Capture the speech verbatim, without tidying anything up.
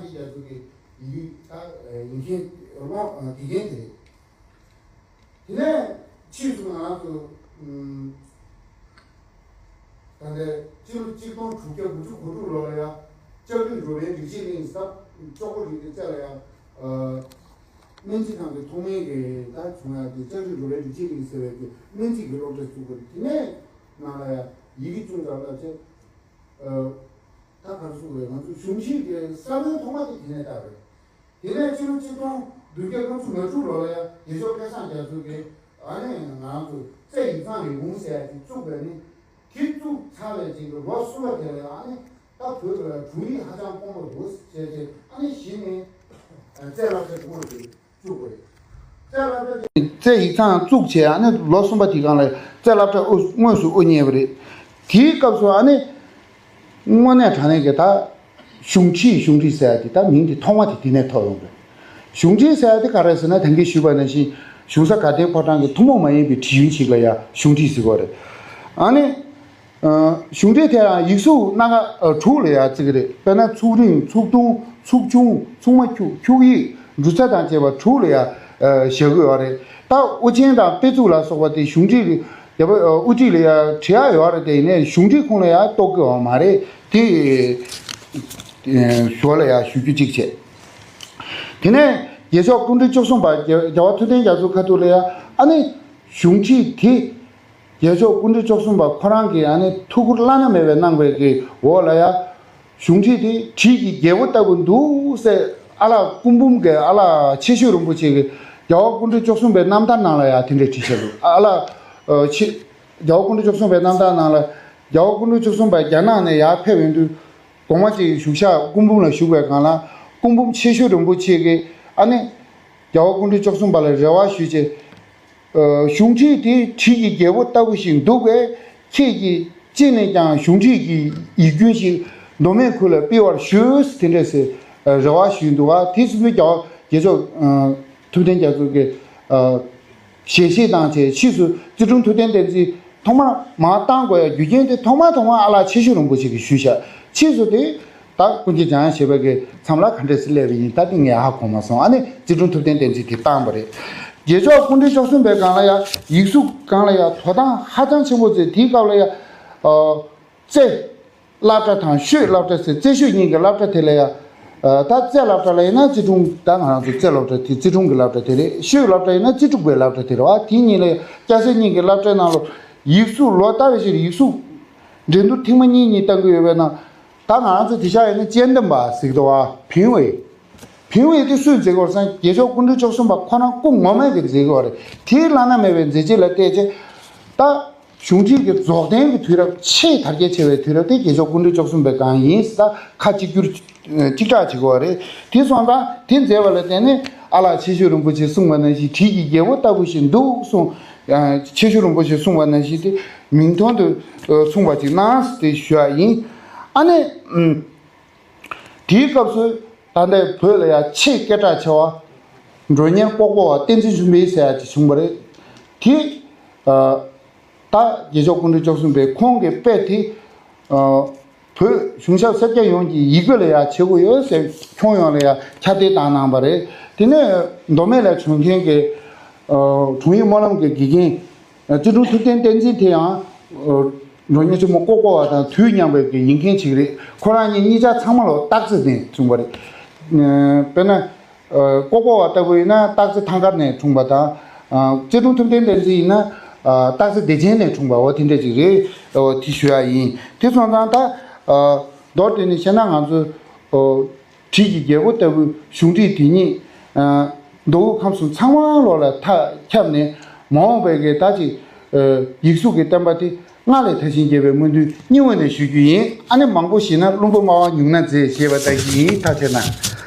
རྒྱ་མཚོ་གི་ཡི་གེ་ད་ཡིན་མཁན་དགེ་རྒན་དེ་རེད། དེ་ནས་ཕྱིས་སུ་ང་རང་ཚོ་ད་ལྟའི་སྤྱི་ལོ་གཅིག་སྟོང་དྲུག་བརྒྱ་དགུ་བཅུ་གོ་དྲུག་ལོ་ལ་ཡང་ལྕགས་རི་རུ་བའི་རིག་བྱེད་གླིང་ཟེར་ཙོག་པོ་རིག་པའི་རྩེ་ལ་ཡང་སྨན་རྩིས་ཁང་གི་ཐོག་མའི་གི་ད་བྱུང་ཡ་དེ་ལྕགས་རི་རུ་བའི་རིག་བྱེད་གླིང་ཟེར་བའི་གི་སྨན་རྩིས་ཀྱི་སློབ་གྲྭ་བཙུགས་པ་རེད། དེ་ནས་ནང་ལ་ཡང་ཡི་གེ་ཅུང་ཙམ་བསླབ་བྱས། ད་ག་རེ་ཟེར་དགོས་རེད། ང་ཚོ་གཞུང་ཆེན་གྱི་ས་བོན་ཐོག་མ་དེ་དེ་ནས་བཏགས་རེད། དེ་ནས་ཕྱི་ལོ་ཆིག་སྟོང་བདུན་བརྒྱ་ལྔ་བཅུ་ང་དྲུག་ལོ་ལ་ཡང་རྗེས་ཕྱོགས་སྐལ་བཟང་རྒྱ་མཚོ་གིས་ཨ་ནི་ང་ཚོ་རྩེ་ཡིག་ཚང་ལས་ཁུངས་ཟེར་ཡ་དེ་བཙུགས་པ་ནི། དེ་བཙུགས་ཚར་བའི་རྗེས་ཀྱི་ལོ་གསུམ་པ་དེ་ལ་ཡང་ཨ་ནི་ད་བོད་ལ་དྲུང་ཡིག་ཧ་ཅང་དཀོན་པོ་འདུག་ཟེར་བྱས་ཨ་ནི་གཞི་ནས་རྩེ་སློབ་གྲྭ་དེ་དངོས་སུ་བཙུགས་པ་རེད། རྩེ་སློབ་གྲྭ་དེ་རྩེ་ཡིག་ཚང་བཙུགས་བྱས་ཨ་ནི་ལོ་གསུམ་པ་དེའི་སྒང་ལ་རྩེ་སློབ་གྲྭ་དངོས་དངོས་སུ་དབུ་བརྙེས་པ་རེད། དེའི་སྐབས་སུ་ཨ་ནི་དངོས་གནས་དྲང་གནས་ཀྱི་ད་གཞུང་ཁྲིད་གཞུང་ཁྲིད་ཟེར་ཡ་དེ་ད་མིང་དེ་ཐོག་མ་དེ་དེ་ནས་ཐོབ་ཡོང་པ་རེད། གཞུང་ཁྲིད་ཟེར་ཡ་དེ་ག་རེ་ཟེར་ན་ད་གིན་ཞུས་པ་ནང་བཞིན་གཞུང་ས་དགའ་ལྡན་ཕོ་བྲང་གི་ཐུན་མོང་མ་ཡིན་པའི་ཁྲིད་ཡུལ་ཞིག་ལ་ཡ་གཞུང་ཁྲིད་ཟེར་གྱི་ཡོད་རེད། ཨ་ནི། གཞུང་འབྲེལ་དེ་ཡང་ཡིག་གཟུགས་སྣ་ཁ་དྲུག་ལ་ཡང་བརྩི་གི་རེད། དཔེར་ན་ཚུགས་རིང་ཚུགས་ཐུང་ཚུགས་ཆུང་ཚུགས་མ་འཁྱུག་འཁྱུག་ཡིག་འབྲུ་ཚ་དང་བཅས་པ་དྲུག་ལ་ཡང་བཞག་གི་ཡོད་རེད། ད་དབུ་ཅན་དང་དཔེ་ཚུགས་ལ་སོགས་པ་དེ་གཞུང་འབྲེལ་གྱི་དེ་དབུ་ཁྲིད་ལ་ཡང་བྲི་ཡག་ཡོད་རེད། དེ་ཡིན་ནའི་གཞུང་འབྲེལ་ཁོངས་ལ་ཡང་གཏོགས་ཀྱི་ཡོད་མ་རེད། དེ་ཞོར་ལ་ཡང་ཞུ་རྒྱུ་གཅིག་བྱས། དེ་ནས་རྗེས་ཕྱོགས་སྐུ་ཕྲེང་བཅུ་གསུམ་པ་རྒྱལ་བ་ཐུབ་བསྟན་རྒྱ་མཚོའི་ཁ་ཐུག་ལ་ཡང་ཨ་ནི་གཞུང་ཁྲིད་དེ། རྒྱལ་མཆོག་སྐུ་ཕྲེང་བཅུ་གསུམ་པ་ཁོ་རང་གི་ཨ་ནི་ཐུགས་ཁུར་བླ་ན་མེད་པའི་གནང་བའི་གི་འོག་ལ་ཡ། གཞུང་ཁྲིད་དེ་བྲིས་ཀྱི་རྒྱལ་པོ་ལྟ་བུ་འདུག་ཟེར་ཨ་ལགས་སྐུ་འབུམ་གྱི་ཨ་ལགས་ཆེ་ཤོས་རིན་པོ་ཆེ་གི་རྒྱལ་བ་སྐུ་ཕྲེང་བཅུ་གསུམ་པའི་རྣམ་ཐར་ནང་ལ་ཡ་དེ་འདྲ་བྲིས་བཞག་འདུག་ཨ་ལགས་ཆེ། རྒྱལ་བ་སྐུ་ཕྲེང་བཅུ་གསུམ་པའི་རྣམ་ཐར་ནང་ལ་རྒྱལ་བ་སྐུ་ཕྲེང་བཅུ་གསུམ་པ་རྒྱ་ནག་ནས་ཡར་ཕེབས་ཡོང་དུས་གོང་མ་ཅིག་བཞུགས་ཤག་སྐུ་འབུམ་ལ་བཞུགས་པའི་སྒང་ལ་སྐུ་འབུམ་ཆེ་ཤོས་རིན་པོ་ཆེ་གི་ཨ་ནི་རྒྱལ་བ་སྐུ་ཕྲེང་བཅུ་གསུམ་པ་ལ་རེ་བ་ཞུས་བྱས། གཞུང་ཁྲིད་དེ་བྲིས་ཀྱི་རྒྱལ་པོ་ལྟ་བུ་ཞིག་འདུག་པས། ཁྱེད་ཀྱིས་ཅི་ནས་ཀྱང་གཞུང་ཁྲིད་ཀྱི་ཡིག་རྒྱུན་ཞིག་མདོ་སྨད་ཁུལ་ལ་སྤེལ་བར་ཞུ། དེ་འདྲ་ཟེར་རེ་བ་ཞུས་འདུག་པ། དེ་སྲིད་དུ་རྒྱལ་བ་རྗེས་ཕྱོགས་ཐུབ་བསྟན་རྒྱ་མཚོ་གི་ཞལ་བཞེས་བཏང་བྱས་ཕྱིས་སུ་ཙི་ཀྲུང་ཐུབ་བསྟན་བསྟན་འཛིན་ཐོག་མར་མར་བཏང་དགོས་ཡ་རྒྱུ་རྐྱེན་དེ་ཐོག་མ་ཐོག་མ་ཨ་ལགས་ཆེ་ཤོས་རིན་པོ་ཆེ་གིས་ཞུས་ཤག་ཕྱིས་སུ་དེ། ད་ཀུན་མཁྱེན་འཇམ་དབྱངས་བཞད་པ་གི་མཚམས་ལ་ག་འདྲས་སེ་སླེབས་པ་ཡིན། ད་དེ་ངས་ཧ་གོ་མ་སོང་། ཨ་ནི་ཙི་ཀྲུང་ཐུབ་བསྟན་བསྟན་འཛིན་དེ་བཏང་པ་རེད། རྗེས་ཕྱོགས་སྐུ་ཕྲེང་བཅུ་གསུམ་པའི་སྒང་ལ་ཡ་ཡིག་གཟུགས་སྒང་ལ་ཡ་དོ་སྣང་ཧ་ཅང་ཆེན་པོ་བྱས། དེའི་སྐབས་ལ་ཡ་ཨ་རྩེ་སློབ་གྲྭ་དང་ཤོད་སློབ་གྲྭ་ཟེར། རྩེ་ཤོད་གཉིས་ཀྱི་སློབ་གྲྭ་དེ་ལ་ཡ་ཨ་ད་རྩེ་སློབ་གྲྭ་ལ་ཡིན་ན་ཙི་ཀྲུང་། ད་ང་རང་ཚོ་རྩེ་སློབ་གྲྭ་དེ་ཙི་ཀྲུང་གི་སློབ་གྲྭ་དེ་རེད། ཤོད་སློབ་གྲྭ་ཡིན་ན་རྩེ་དྲུག་པའི་སློབ་གྲྭ་དེ་རེད་པ། དེ་གཉིས་ལ་ཡ་སྐྱ་སེར་གཉིས་ཀྱི་སློབ་གྲྭའི་ནང་ལ་ཡིག་གཟུགས་ལོ་ལྟ་བའི་ཕྱིར་ཡིག་གཟུགས་འགྲན་བསྡུར་ཐེངས་མ་གཉིས་གཉིས་བཏང་གི་ཡོད་པའི་ནང་། ད་ང་རང་ཚོ་དེང་སང་ཡིན་ན་དཔྱད་འདེམས་པ་ཟེར་གི་འདུག་པ། 评委། 评委 དེ་སུས་མཛད་ཀྱི་ཡོད་རེད་ཟེར་ན་རྗེས་ཕྱོགས་སྐུ་ཕྲེང་བཅུ་གསུམ་པ་ཁོ་རང་སྐུ་ངོ་མས་ཀྱིས་མཛད་ཀྱི་ཡོད་རེད། དེའི་བླ་ན་མེད་པའི་མཛད་རྗེས་ལ་བལྟས་ཚེ། ད་གཞུང་འབྲེལ་གྱི་རྫོགས་ལྡན་གྱི་དུས་རབས་ཆེས་དར་རྒྱས་ཆེ་བའི་དུས་རབས་དེ་རྗེས་ཕྱོགས་སྐུ་ཕྲེང་བཅུ་གསུམ་པའི་སྒང་ཡིན་ཟེར། ད་ཁ་གཅིག་གྱུར་གཅིག་གྲགས་བྱེད་ཀྱི་ཡོད་རེད། དེ་སོང་ཙང་དེ་མཛད་པ་ལ་བརྟེན་ནས་ཨ་ལགས་ཆེ་ཤོས་རིན་པོ་ཆེས་གསུངས་པ་ནང་བཞིན་བྲིས་ཀྱི་རྒྱལ་པོ་ལྟ་བུ་ཞིག་འདུག་གསུངས། ཆེ་ཤོས་རིན་པོ་ཆེས་གསུངས་པ་ནང་བཞིན་དེ་མིང་དོན་དུ་མཚུངས་པ་ཅིག་གནང་ཟེར་དེ་ཞུ་ཡ་ཡིན། ཨ་ནི། དེའི་སྐབས་སུ་ད་ལྟའི་བོད་ལ་ཡང་ཆེས་སྐད་གྲགས་ཆེ་བ་མགྲོན་གཉེར་ལྐོག་པ་བ་བསྟན་འཛིན་ཆོས་འཕེལ་ཟེར་ཡ་ཅིག་བྱུང་བ་རེད། དེ་ད་རྗེས་ཕྱོགས་སྐུ་ཕྲེང་བཅུ་གསུམ་པའི་ཁོང་གི་དཔེ་དེ་བོད་གཞུང་ཞབས་སེར་སྐྱ་ཡོངས་ཀྱི་ཡིག་དཔེ་ལ་ཡང་བྱེད་དགོས་ཡོད་ཟེར་ཁྱོན་ཡོངས་ལ་ཡང་ཁྱབ་གདལ་བཏང་གནང་བ་རེད། དེ་ནས་མདོ་སྨད་ལ་བྱོན་མཁན་གྱི་དྲུང་ཡིག་སྨོན་ལམ་གྱི་དགེ་རྒན། ཙི་ཀྲུང་ཐུབ་བསྟན་བསྟན་འཛིན་དེ་ཡང་། མགྲོན་གཉེར་ཆེན་མོ་ལྐོག་པ་བ་དང་དུས་མཉམ་པའི་གི་ཡིན་མཁན་ཅིག་རེད། ཁོ་རང་གཉིས་གཉིས་ཆ་ཚང་མ་ལོ་སྟག་རྩེ་ནས་བྱུང་བ་རེད། དཔེར་ན། ལྐོག་པ་བ་ལྟ་བུ་ཡིན་ན་སྟག་རྩེ་ཐང་དཀར་ནས་འཁྲུངས་པ་དང་། ཙི་ཀྲུང་ཐུབ་བསྟན་བསྟན་འཛིན་ཡིན་ན། སྟག་རྩེ་བདེ་ཆེན་ནས་འཁྲུངས་པ་འོ་དེ་འདྲ་ཅིག་རེད། འོ་དེ་ཞུ་ཡ་ཡིན། དེ་སོང་ཙང་ད། མདོར་བསྡུས་ནས་བཤད་ན་ང་ཚོ། བྲིས་ཀྱི་རྒྱལ་པོ་ལྟ་བུའི་གཞུང་འབྲེལ་དེ་ཉིད། མདོ་དབུས་ཁམས་གསུམ་ཚང་མ་ལོག་ལ་མཐའ་ཁྱབ་ནས་མ་འོངས་པའི་གི་ད་ཅིག་ཡིག་གཟུགས་ཀྱི་བསྟན་པ་དེ་སྔར་ལས་དར་ཞིང་རྒྱས་པའི་སྨོན་འདུན་སྙིང་དབུས་ནས་ཞུ་རྒྱུ་ཡིན། ཨ་ནི་མང་པོ་ཞིག་ན་བླུན་པོ་སྨྲ་བ་ཉུང་ན་མཛེས་ཞེས་པ་ལྟ་བུ་ཡིན། ཐག་ཆོད་ན།